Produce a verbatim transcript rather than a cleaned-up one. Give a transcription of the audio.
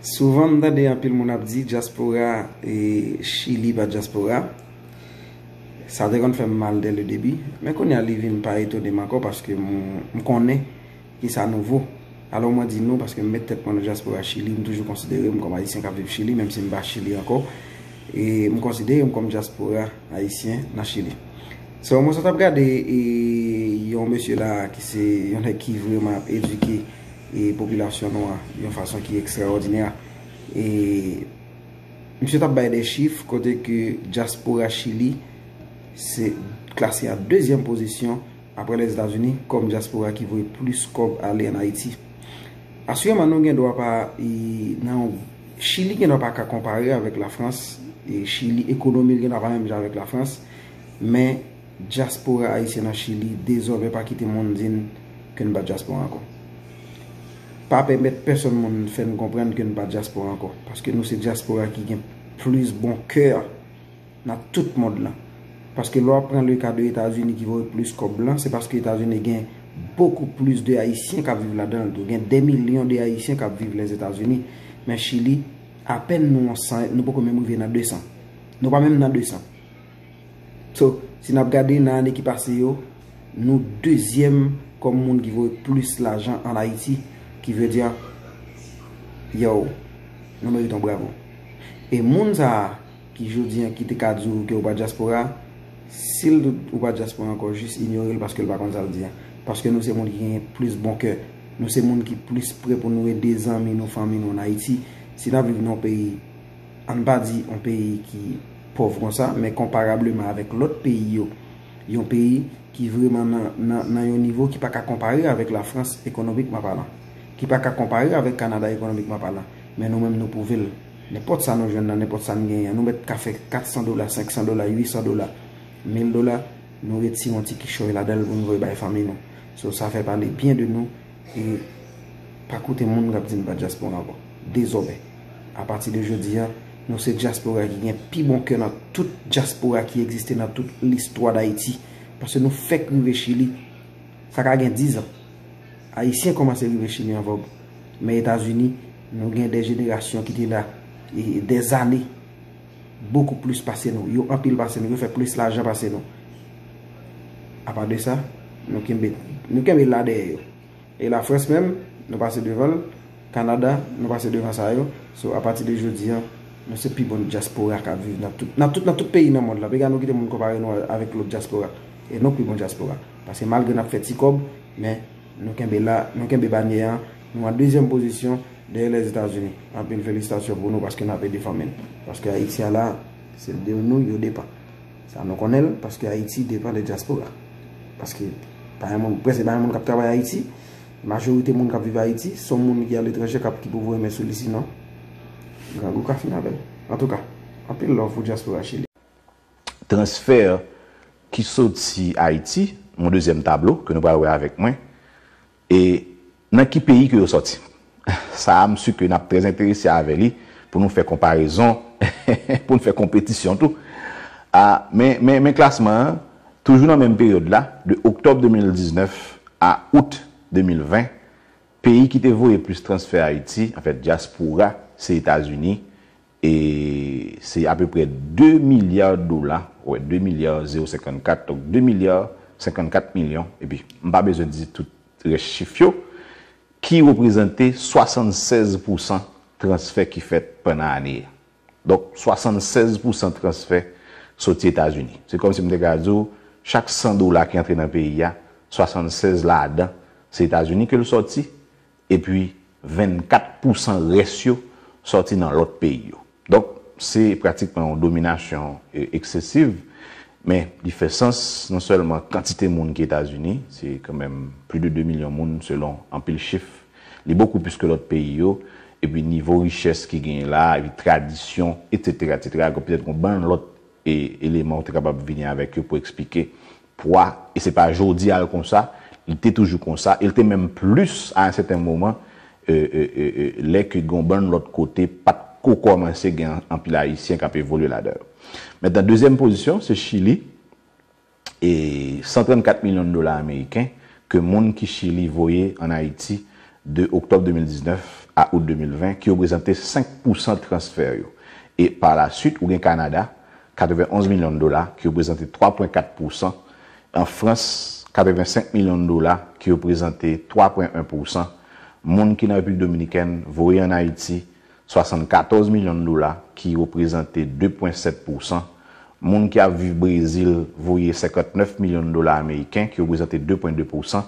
Souvan m tande anpil moun ap di dyaspora e Chili pa dyaspora. Sa te konn fè m mal dès le début, men kounye a li vin pa etone m ankò paske m, m konnen ki sa nouvo. Alò mwen di nou paske m met tèt mwen nan dyaspora Chili, m toujou konsidere m kòm Ayisyen k ap viv Chili, menm si m pa Chili ankò. E m konsidere m kòm dyaspora ayisyen nan Chili. So, mwen sot ap gade e, yon mesye la ki se yon nèg ki vreman ap edike e popilasyon nou an yon fason ki ekstraòdinè. E misye t ap bay de chif kote ke dyaspora Chili se klase an dezyèm pozisyon apre Lèzetazini kòm dyaspora ki voye plis kòb ale ann Ayiti. Asireman, nou gen dwa pa e, nan Chili gen dwa pa ka konpare avèk Lafrans, e Chili ekonomi l gen dwa pa menm jan avèk Lafrans, men dyaspora ayisyen nan Chili dezòmè pa kite moun di n ke n pa dyaspora ankò. Pa pèmèt pèsonn moun fè n konprann ke n pa dyaspora ankò, paske nou se dyaspora ki gen plis bon kè nan tout mond lan. Paske lè w ap pran le ka de Etazini ki voye plis kòb lan, se paske Etazini gen bokou plis de Ayisyen k ap viv ladan l tou. Gen de milyon de Ayisyen k ap viv Lèzetazini, men Chili, apèn nou an san, nou poko menm rive nan de san. Nou pa menm nan de san. So, si n ap gade nan ane ki pase yo, nou dezyèm kòm moun ki voye plis lajan ann Ayiti, ki vle di, yo, nou merite yon bravo. E moun sa a, ki jodi an ki te ka di w ke w pa dyaspora, si l di w pa dyaspora ankò, jis inyore l paske l pa konn sa l di a. Paske nou se moun ki gen plis bon kè. Nou se moun ki plis prè pou nou ede zanmi nou, fanmi nou ann Ayiti. Si n ap viv nan yon peyi, ann pa di yon peyi ki pòv konsa, men konparableman avèk lòt peyi yo, yon peyi ki vreman nan, nan, nan yon nivo ki pa ka konpare avèk Lafrans ekonomikman palan, ki pa ka konpare avèk Kanada ekonomikman palan. Men nou menm nou pwouve l. Nenpòt sa nou jwenn nan, nenpòt sa n genyen an, nou mèt ka fè kat san dola, senk san dola, uit san dola, mil dola, nou retire yon ti kichòy ladan l pou n voye bay fanmi nou. So, sa fè pale byen de nou e pa koute moun k ap di n pa dyaspora ankò. Dezòmè, apati de jodi a, nou se dyaspora ki gen pi bon kè nan tout dyaspora ki egziste nan tout listwa Dayiti. Paske nou fèk rive Chili, sa ka gen diz an. Ayisyen kòmanse rive Chili an vòg. Men Etazini, nou gen de jenerasyon ki te la, e, dèzane, bokou plis pase nou. Yo anpil pase nou, yo fè plis lajan pase nou. Apa de sa, nou kenbe, nou kenbe la dèyè yo. E Lafrans menm, nou pase devan l. Kanada, nou pase devan sa yo. So, apati de jodi a, nou se pi bon dyaspora k ap viv nan tout, nan tout, nan tout peyi nan mond lan. Piga nou kite moun konpare nou avèk lòt dyaspora. E nou pi bon dyaspora. Paske malgre n ap fè ti kòb, men nou kenbe la, nou kenbe banyè an, nou an dezyèm pozisyon dèyè Lèzetazini. Anpil felisitasyon pou nou paske n ap ede fanmi n. Paske Ayiti a la, se de nou yo depann. Sa nou konnen l, paske Ayiti depann de dyaspora. Paske pa gen moun, prèske pa gen moun k ap travay Ayiti. Majorite moun k ap viv Ayiti, se yon moun ki aletranje k ap ki pou voye men sou li, sinon grangou ka fin avè l. Antouka, anpil love pou dyaspora Chili. Transfè ki soti Ayiti, mon dezyèm tablo ke nou pral wè avèk mwen, e nan ki peyi ke yo sòti? Sa a, m si ke n ap trè enterese avè li pou nou fè konparezon, pou n fè konpetisyon tou. A, men, men, men klasman an, toujou nan menm peryòd la, de oktòb de mil diznèf a out de mil ven, peyi ki te voye plis transfè Ayiti, anfèt, dyaspora, se Etazini, e se apeprè de milya dola, wè, de milya zewo senkannkat, donk de milya senkannkat milyon, epi m pa bezwen di tout rès chif yo, ki reprezante swasannsèz pousan transfè ki fèt pandan ane a. Donk, swasannsèz pousan transfè soti Etazini. Se kòmsi m te ka di w, chak san dola ki antre nan peyi a, swasannsèz ladan, se Etazini ke l sòti, epi vennkat pousan rès yo sòti nan lòt peyi yo. Donk, se pratikman yon dominasyon, e, eksesiv, men li fè sans non sèlman kantite moun ki Etazini, se kanmenm plis de de milyon moun selon anpil chif, li bokou plis ke lòt peyi yo, epi nivo richès ki genyen la, epi tradisyon, etsetera, etsetera, petèt yon bann lòt e eleman ou te kapab vini avèk yo pou eksplike pwa, e se pa jodi a l konsa, li te toujou konsa, e l te menm plis a yon sèten moman, e, e, e, e, lè ke gen yon bann lòt kote pa t ko kòmanse gen anpil Ayisyen k ap evolye ladan yo. Mentnan, dezyèm pozisyon, se Chili, e san trannkat milyon dola ameriken ke moun ki Chili voye ann Ayiti de oktòb de mil diznèf a out de mil ven, ki reprezante senk pousan transfè yo. E pa la swit, ou gen Kanada, katrevenn onz milyon dola, ki reprezante twa pwen kat pousan. An Frans, katrevenn senk milyon dola, ki reprezante twa pwen en pousan. Moun ki nan Repiblik Dominikèn voye ann Ayiti swasannkatòz milyon dola, ki reprezante de pwen sèt pousan. Moun ki ap viv Brezil voye senkantnèf milyon dola ameriken, ki reprezante de pwen de pousan.